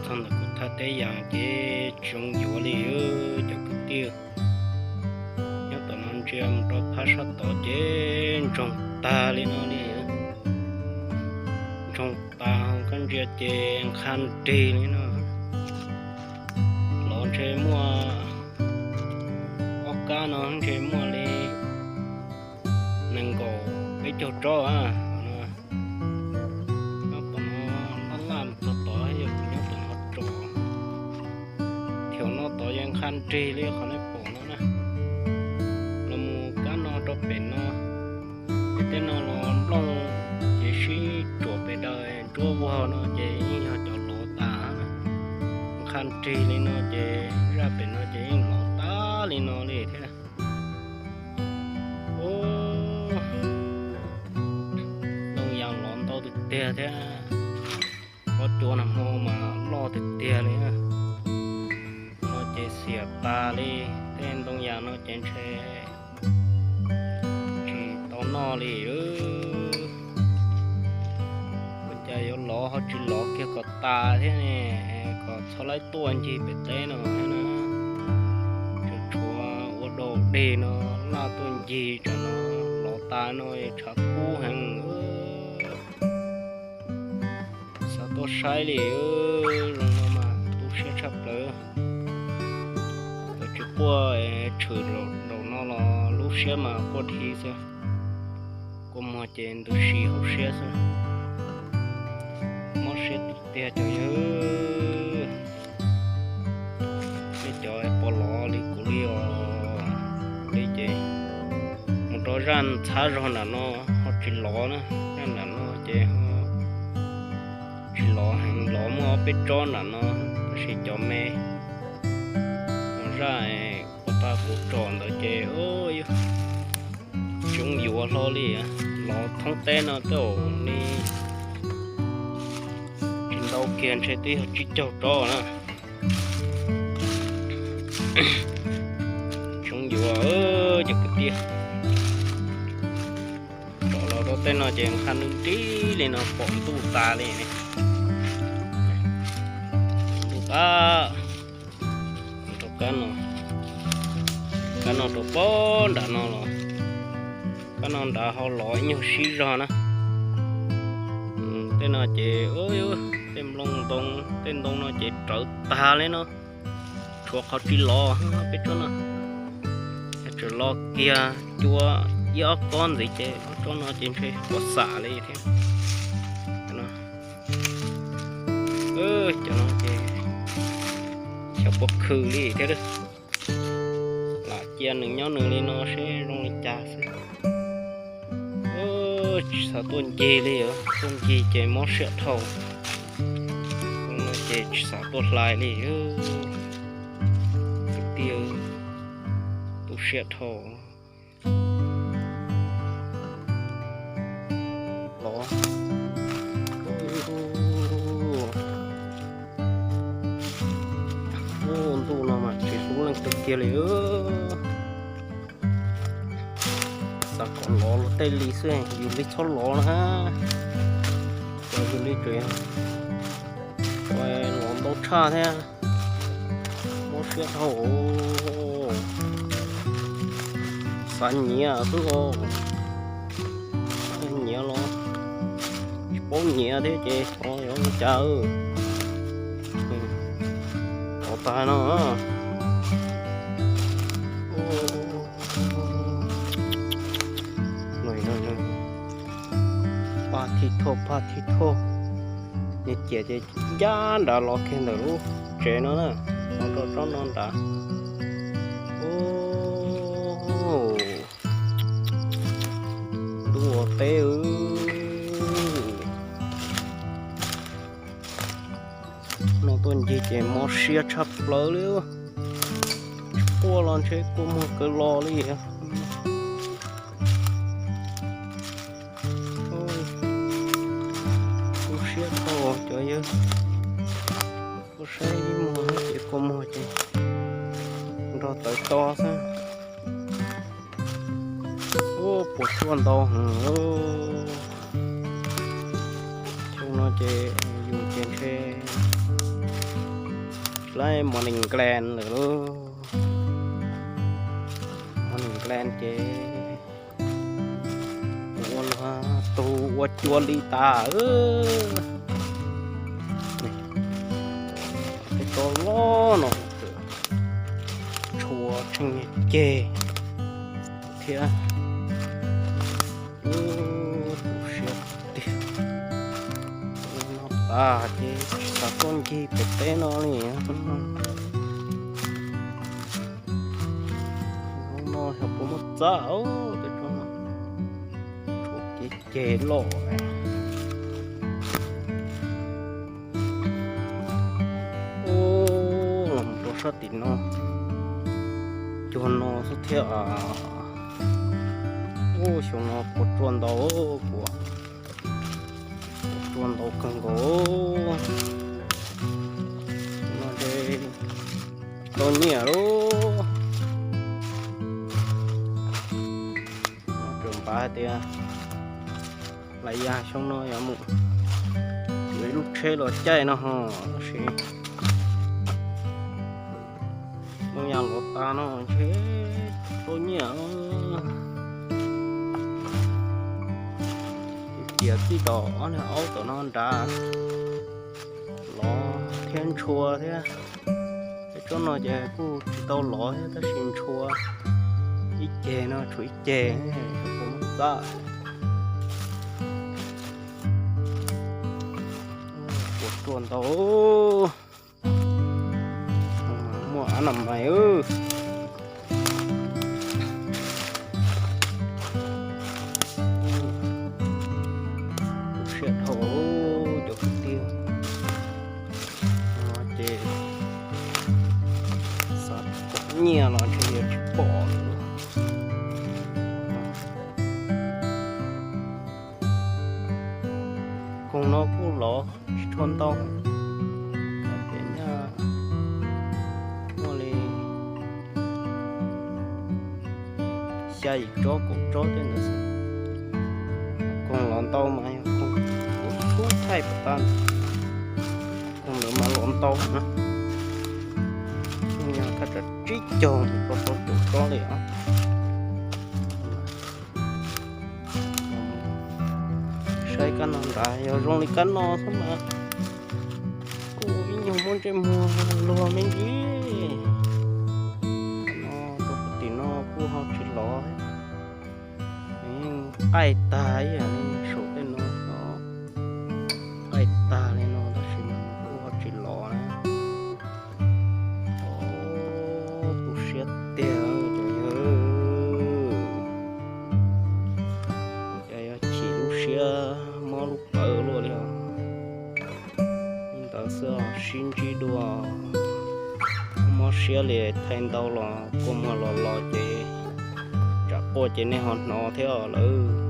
txog ntawm kuv thaj teb yas ces tsis zoo yuav li cov kwv tij. Nyob tom no ntsia mus rau phab sab tod ces ntsoog tag li no li. Ntsoog tag, koj ntsia ces nqha nrig li no. Lov ntshe muaj ob kab no ntshe muaj li nees nkaum peb caug tsob a. Nyob tom no laj laj mus txog tod, yog kuv nyob tom no tso. Thaum no tod yeej nqha nrig li qhov nej pom no na. Los mus kab no rau pem no, tej no los nplooj ces sib tsuam pes daws ntsuab vog no ces yeej yog cov lov tas. Nqha nrig li no ces zaj pem no ces yeej lov tas li no li thiab. Ntoo yas lov ntau tiag tiag thiab. Qhov cua nag hmo mas loj tiag tiag li. No ces xiam tas li, tej ntoo yas no ces ntshe tsis tau noj li. Ua cas yuav lov ho tsis lov kiag kom tas thiab ne, kom txhob laib tuaj ncig pem teb no thiab na. Tsuas tshuav ua dau deg no laj tuaj ncig tsam no lov tas no tshav kub heev. Xav tuaj saib li, zoo no mas tu siab tshaj plaws. Thaum tsis quaj tshwm nraum no los lub siab mas quaj dhi xwb. Kua muag ces ntws si hauv siab xwb. Mob siab tiag tiag cov yawg. Nej cov pom lov li kuv li os, li ces mus rau zaj ntxhab zog nram no ho tsis lov na. Zaj nram no ces tsis lov heev, lov muaj ob peb tsob nram no, tab sis cov me, zaj uas tag kuv tsom ntawd ces tsis zoo yuav hlo li. Lov thoob teb no tej zaum li tsis ntau kiag, ntshe twb yog tsib caug tsob na. Tsis zoo yuav cov kwv tij. Tsom los rau tej no ces nqha nrig nrig li no pom ntuj tas li. Ntuj tas. Rau kab no, kab no rau pem nram no los, kab no nrad ho lov ib nyuag sib zog na. Tej no ces tej nplooj ntoo, tej ntoo no ces rawv tag li no, tshuav qhov tsis lov peb tsob no. Yog tseem lov kiag cua ib ob kob ntxiv ces ob tsob no ces ntshe puas xam li thiab. Cov no ces xyov puas khwm li thiab. Lam cia nws nyob nws li no seb zoo li cas xwb. Tsis xav tuaj ncig li, tuaj ncig ces mob siab dhau. Zoo no ces tsis xav tuaj hlais li. Kwv tij, tu siab dhau. Lov. Ntuj no mas tsis hlub leej twg kiag li. Xav kom lov luag tej li xwb, yus li txhob lov na. Yus li tseem lov ntau tshaj thiab. Mob siab dhau. Xav nyiav xwb os. Nyiav los tsis paub nyiav thiab ces yuav ua cas. Lov tas no. Paj thib thoj, paj thib thoj. Nws ciam ces ncaj nrad los kiag ntawm lub tsev no na, los rau tsob no nrad. Ntuj ua teb. No tuaj ncig ces mob siab tshaj plaws li. Quaj los ntshe kua muag kaw los li. Kua siab dhau cov yawg. Kua saib ib muag ces kua muag ces nrog tawv to xwb. Ua puas tsuaj ntau heev. Xyoo no ces yus ces ntshe Lawv Morning Glory lawm lauj. Morning Glory ces ua luag tug ua cua li tas. Tej tsob loj no tshua tsheej ceg thiab. Siab tiag. No tas ces tsis xav tuaj ncig pem teb no li. Hnub no xyov puas muaj txaj, tej tsob no tshuav ceg ceg loj. Ub, los rau sab tim no, cuag no xwb thiab. Ub, xyoo no puas tsuaj ntau, puas tsuaj ntau kawg nkaus. No ces tau nyiaj lauj. Tseem npaj hais tias lawm yam xyoo no yuav mus yuav ib lub tsheb los caij no ho, tab sis lub yam lov tas no ntshe tau nyiaj. Tias txij tom ob niag aub tom no nrad los thiab ntshua thiab. Tej tsob no ces kuj tsis tau lov thiab tab sis ntshua ib ceg no, tshuav ib ceg, puas muaj txaj. Puas tsuaj ntau. Muaj ab na mais. Siab dhau cov kwv tij. No ces xav pom nyiaj los ntshe yuav tsis pom lawm. Koog no kuj lov tsis tshua ntau, hais tias nyaj muaj li xya yim tsob kaum tsob tej ntawd xwb. Koog lov ntau mas yog koog kuv tub thaij puas tau, koog ntawd mas lov ntau na. Yog thaj tsam tsib caug mus rau rau caum tsob li os. Saib kab no nrad, yog zoo li kab no xwb mas kuj ib nyuag muaj ntsej muag luag me ntsis. Kab no rau tim no kuj ho tsis lov, yeej qaij tag ib yam li saum tej no, qaij tag li no tab sis mas kuj ho tsis lov na. Tu siab tiag cov yawg, cas yuav chim lub siab mob lub plawv luaj li os. Li ntawd xwb os, sib ntsib dua, mob siab li, thaij ntau los kua muag los los ces tsam quaj ces nej ho hnov thiab os lawm.